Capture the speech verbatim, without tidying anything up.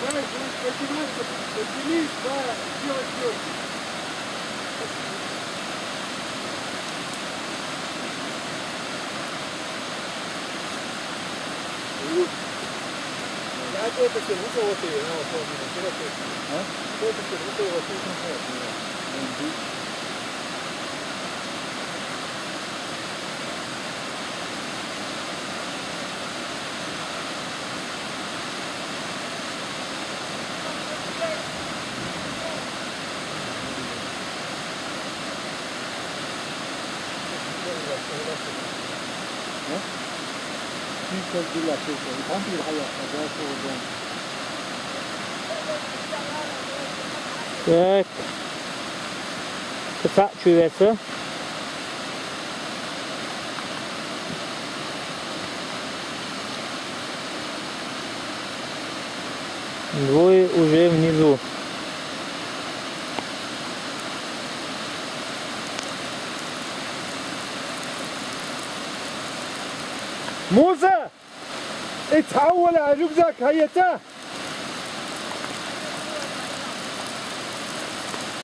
Поднимайся, поднимись, да, сделай съёмки. Я это все, ну, вот и, ну, вот, вот, вот, вот. А? Что это все, ну, вот, вот, вот. Так. Кыцакъ чуйвесы. Двое уже внизу. Муса! Итхьаула рюкзак гьайта!